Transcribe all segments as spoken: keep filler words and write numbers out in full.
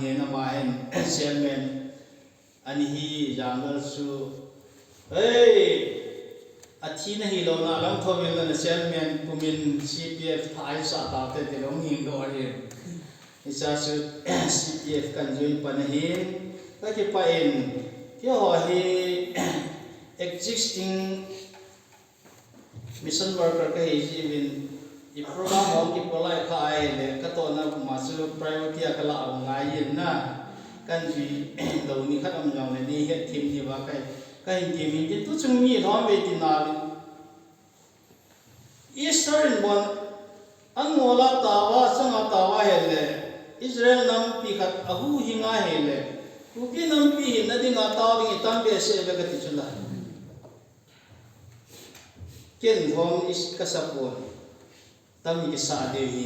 Hin ama hin chairman ani hi jangdal chu. Hei, athi nahi lou na lam thou vil na chairman pumin C P F thai sa ta te te long hing do ahin. Isa chu C P F kan join pan ahin. Ka kipah in, keiho hi existing mission worker kahi jiuvin, i program hung kipat lai kha ahile, ka tohna ma chu priority a ka la u ngai in na, kan jui lou ni khat um jong le nei het them diu va ka, ka hin ti min tin tu chung mi lhom ve ti na vin. Easter in bon, an ngol a tao a, chang a tao a ahile, Israel nampi khat a huhhing a ahile, Kuki nampi hinna ding a tao ding i tam behseh ve ka ti chu la. Ken hon is ka sa pon. Tam i kisa de hi.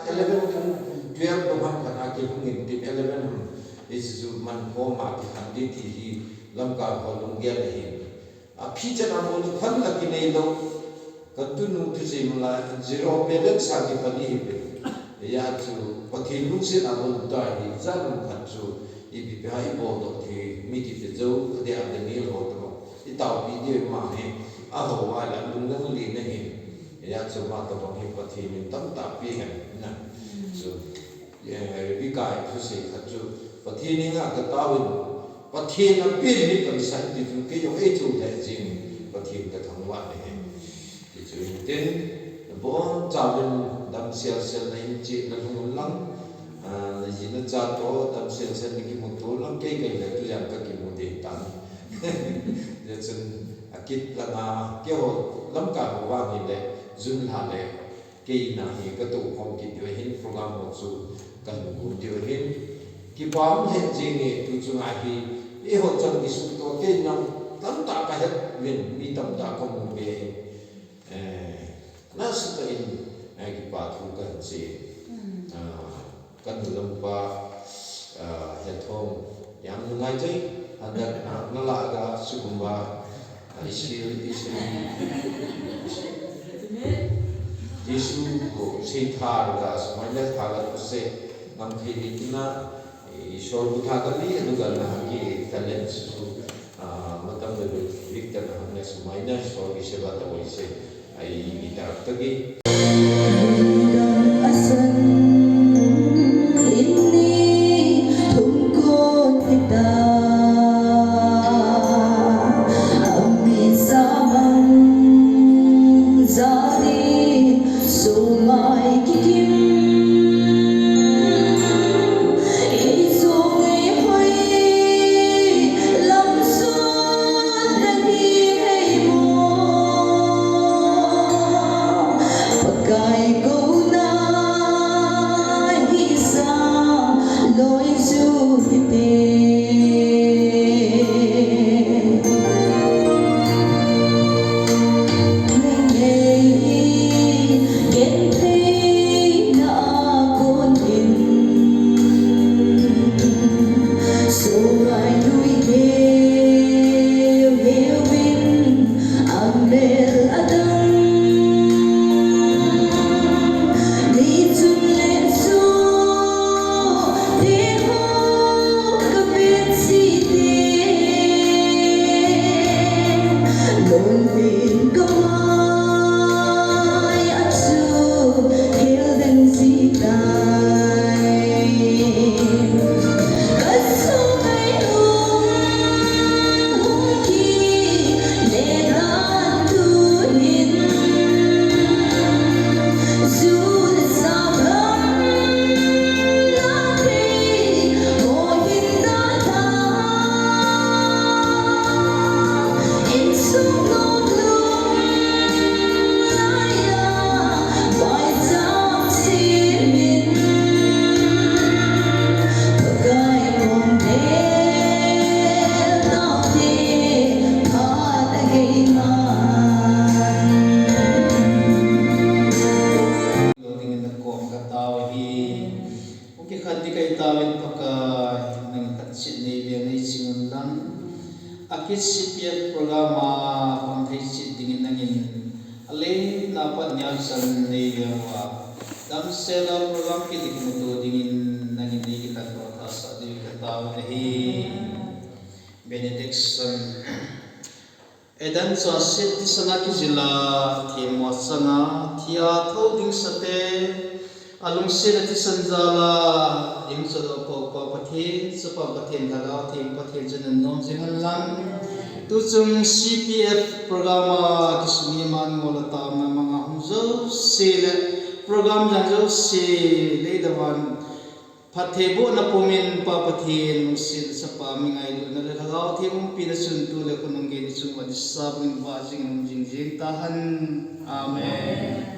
Eleven, twelve bang khat a kihung in tin eleven ham, hichu man khom a kikhen ding ti hi lamkai ho lunggel ahin. Aphi chan a bol phan la kinei lou. Ka tunu tu sei mala zero balance a kipan ihi ve. Hijeh chun Pathen lungset a bol ta hi jat khat chu ipi pi ham ibol doh thei mi kiti jou, adeh a Daniel ho tabang. Itaopi diu ma hi, ahou a le lungdong lena hi. Hijeh chun ama tabang hi Pathen in tamtah pe hen na. Chu, eh, Rebecca in thusei khat chu, Pathen henga katao in, Pathen a pen hi kasan ti chu, kei jong eithu lheh jeng, Pathen kathangvah nahi. Ti chu hitin, nabonchauvin damsel sel na in cheh na lhung un lang, ah, naji nacha toh damsel sel na kimuto lang, kei kahi le tujan kakimu ding tan. Hijeh chun, akit langa, keiho lamkai ho vang hile, June lha le, kei na hi katou khom kit diu ahin, program ho chu kahin gon diu ahin. Kipa um lheh jenge, tu chunga hi, eiho chan kisutoh kei na, tamtah kahet uvin, mi tamtah kamu uve. Eh, nasa tah in, eh, kipa thu kahin sei. Ah, kanu lampa, ah, Hethong, jam nungai jai, handak, ah, nala ga sugumba, ah, isil, isil. Jesu ko seithar ga, sumaina thar ga tu se, ngam thei ni tina, Isor bu tha kali, aduga na ki talent su, ah, matam le Victor na hamle sumaina, Isor ki seba ta wai se, ai ni tarak tagi. Dingin na kom ka tao hi. Kikhat ding kahi tauvin Pakai, nangin khat cheh nei ve nei ching un lang. Akit C P F program a pang thei cheh dingin nangin, ale na pat nia chan nei ve uva. Damsel a program kiti kimuto dingin nangin nei kikhat uva tahsa diu ka tao nahi. Benediction. Eden chonset thisan a kijil a, themmo chang a, thi a thou ding sate, alungset a thisan jal a, ding chodoh Poupa Pathen, Chapa Pathen, Lhagao Theng Pathen chu nunnom jing hen lang. Tuchung C P F program a kisuni man ngol a taona manga hung jouse le, program jang jouse, lei dawan, phattheibohna pumin Pa Pathen, lungsetna Chapa, mi ngailutna le Lhagao Theng umpina chun tu le khonung gei ni chung uva disa bangin vah jingin um jing jing tahen. Amen.